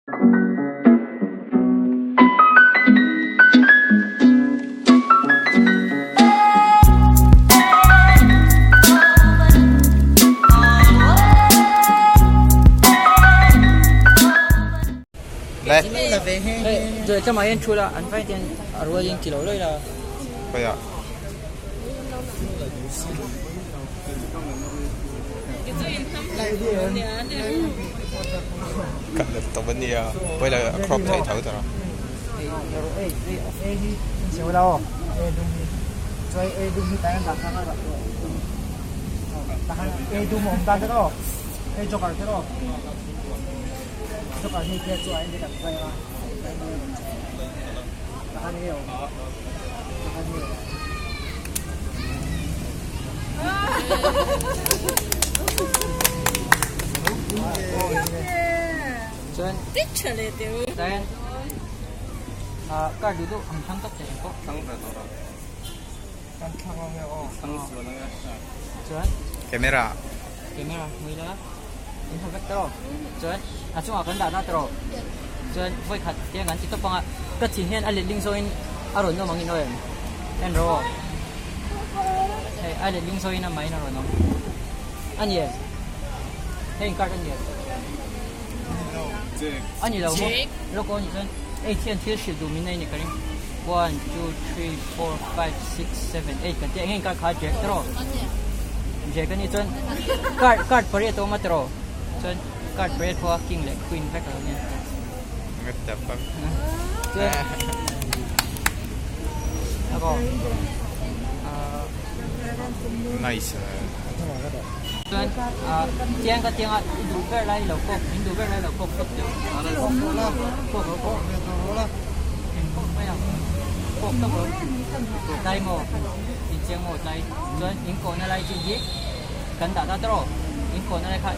Kan la tawp a nia pawh ila a crop theih tho tawh a. Camera. Camera hmui la in hmu vek tawh chuan a chungah kan dah na tawh chuan vawi khat te an ti tawp ang a ka thin hian a letling zawngin a rawn awm ang in aw em en rawh aw hei a letling zawngin a mahin a rawn awm a ni em hei card a ni em a ni lo maw lawk aw a nih chuan eight hian thil hrilh duh min nei a ni ka ring one two three four five six seven eight kan tih ang heng card kha a jack tawh jack a nih chuan card card pariat a awm a tawh chuan card pariat pawh a king leh queen vek a lo nia chuan Nice. Chuan tiang ka tianga i duh ber lai lo kawk in duh ber lai lo kawk tawp teh kawk rawh kawk in kawk mai ang kawk tawp rawh tlai maw in chiang maw tlai chuan in kawhna lai chin hi kan dah ta tawh in kawhna lai kha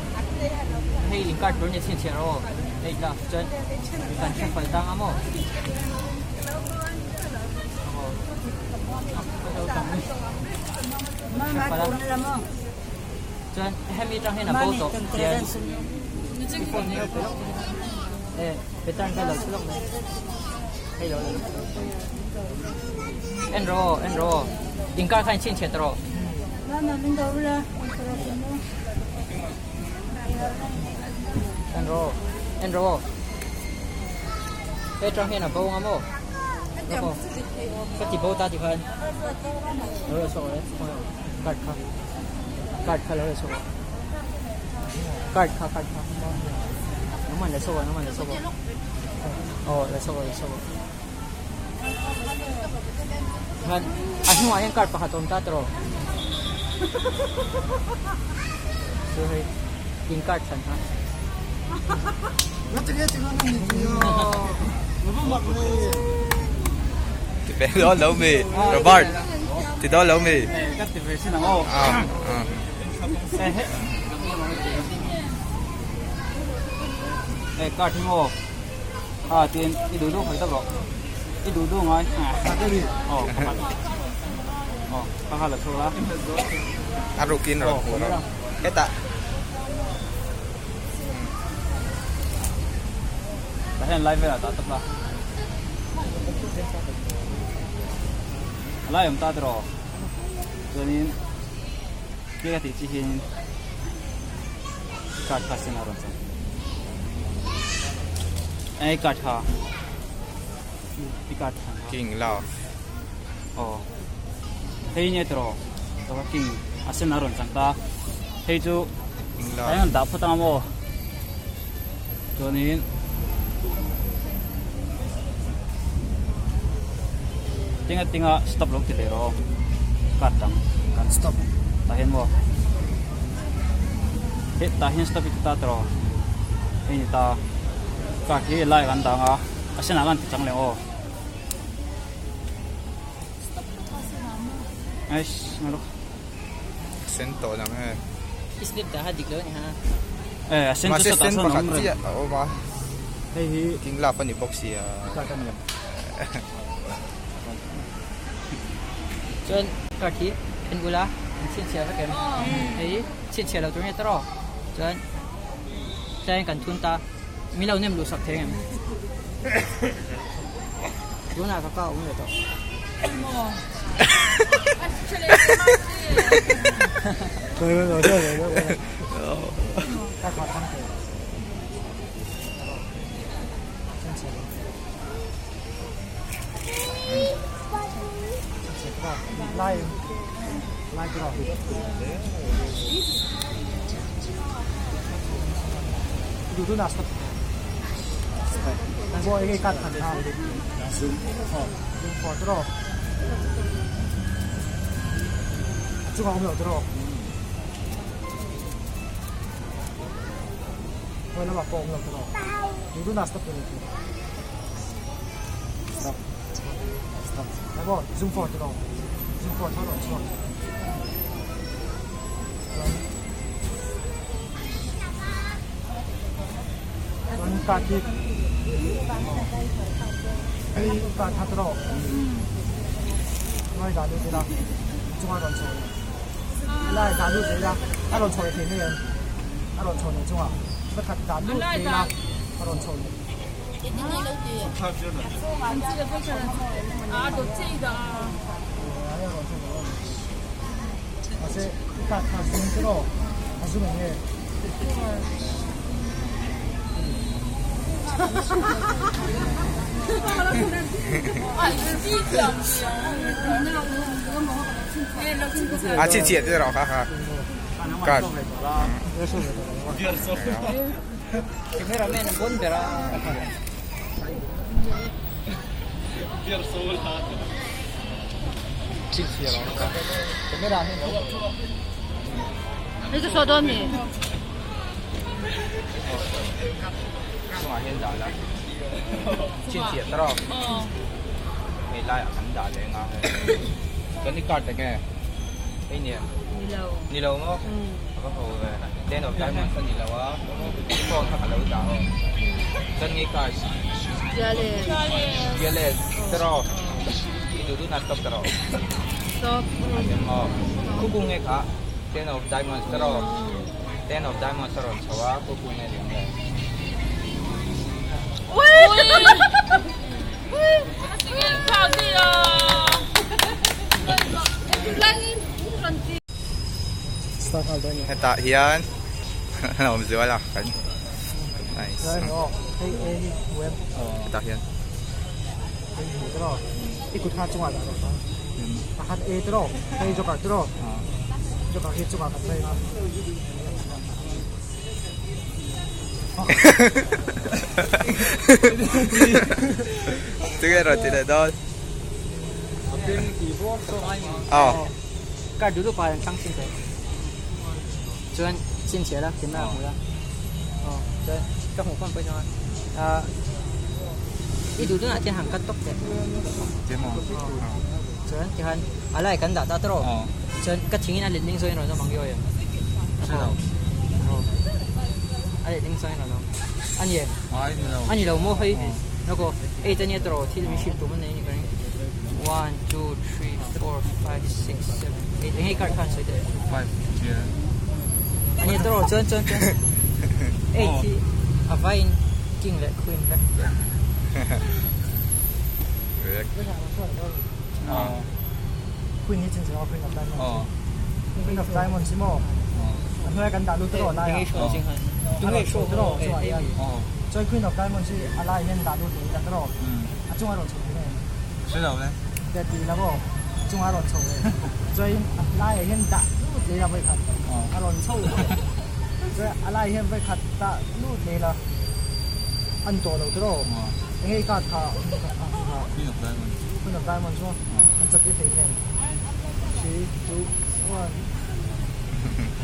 hei in card tur ni chhinchhiah rawh aw hei la chuan kan hre fal tang a maw chuan hemi atang hian a bo tawh tian i phone hi pe lawk e petan kha lo chhu lawk mai hei lo lo en rawh aw en rawh aw inkar kha in chhinchhiah ta rawh en rawh aw en rawh aw he atang hian a bo ang a maw ka ti bo ta tikhan lo la chhuak e card kha card kha lo la chhuak card kha card kha nangman la chhuak nangman la chhuak aw la chhuak la chhuak khan a hnungah hian card pakhat awm ta tawh chu hei in card thlan kha Ti ve dawn lo mi Robert ti dawn lo mi Ka ti ve sin ang aw. Hey card hi maw a tin i duh duh khawi tak rawh i duh duh ngai aw pakhat aw ka kha la chhuak la a rukin rawn hmuh rawh hetah Tah hian lai velah dah tawp la. A lai awm ta tiraw? Chuanin cake a tih chi hianin card kha sen a rawn chang. Ei card kha i card kha. King love. Aw. Hei nia tiraw? Tawka king a sen a rawn chang ta. Hei chu a rawn dah phawt ang a maw? Chuanin tinga tinga stop lo ti leh rawh card dang kan stop tah hian maw he tah hian stop i ti ta tiraw hei ni ta card hi lai kan dang a a senah khan ti chang leh aw. Eish nalo. Sen tawh lang e. I slip dah kha dik lo ni ha. Eh a sen chu sawtah sawn a awm reng. A awm a. Hei hi King love a ni bawk sia. Card a ni lo. Chuan card hi en ula an chhinchhiah vek em. Hei chhinchhiah lo tur nge tawh rawh. Chuan tlaiin kan thun ta. Min lo nem luh sak thei em? Tunah ka kau awm leh tawh. A chi chiah te rawh kha kha. Card. Cameraman an bon ber a. 那个说多米。 Chungah hian dah la. Chhinchhiah ta rawh. Hei laiah kan dah leh anga hei. Chuan i card enge? Hei nia. Ni lo maw? A va ho ve. Ten of diamonds a ni lo a. Phone kha ka lo dah aw. Chuan nge card? Piale. Ta rawh. I duh duh na stop ta rawh. Stop. Eng aw. Khuku nge kha? Ten of diamonds ta rawh. Ten of diamonds a rawn chho a, khuku nge liam le. Hetah hian an awm zual a kan nice hetah hian tinge rawn ti leh dawn aw Card duh duh pa an thlang chin teh chuan chhinchhiah la camera hmu la aw chuan ka hmuh pawn pawisa a i duh dunah chuan han cut tawp teh chuan tikhan a lai kan dah ta tawh chuan ka thingin a letling zawngin rawn awm ang nge aw a letling zawngin rawn awm a ni em a ni lo maw hei lawk aw eight ania tawh thil min hrilh tum a nei a ni ka ring one two three four five six seven eight eng nge card khan sawi teh a ni tawh chuan chuan chuan eight hi a vaiin king leh queen vek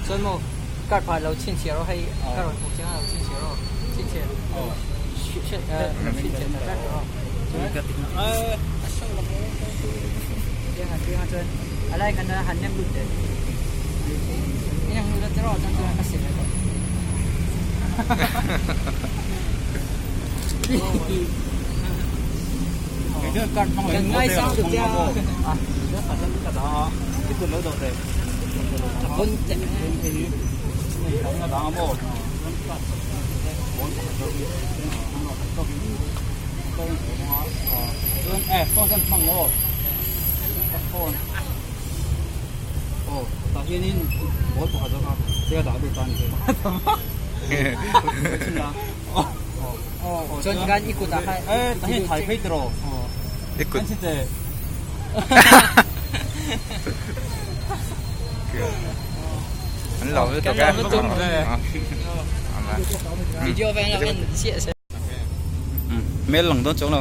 Chuan maw card pha lo chhinchhiah rawh hei ka rawn hmuh chiang a lo chhinchhiah rawh chhinchhiah chhinchhiah ta tlat rawh chuan chuan a lai khan han nem lut teh in ang lut a tiraw chuan chuan ka sil leh tawh kan ngaisang tuk tia a bon teh. Ball pakhat zawk hi an rawn khat tawk in tawk in a awm a chuan eh phone chuan hmang aw ka phone aw tah hianin ball pakhat zawk a tia dah lut a ni Chuan tikhan i kutah khan eh tah hian thai phei tiraw I kut An lo lutuk e. Video vel a en chiah se. Hmel lang dawn chuang lo.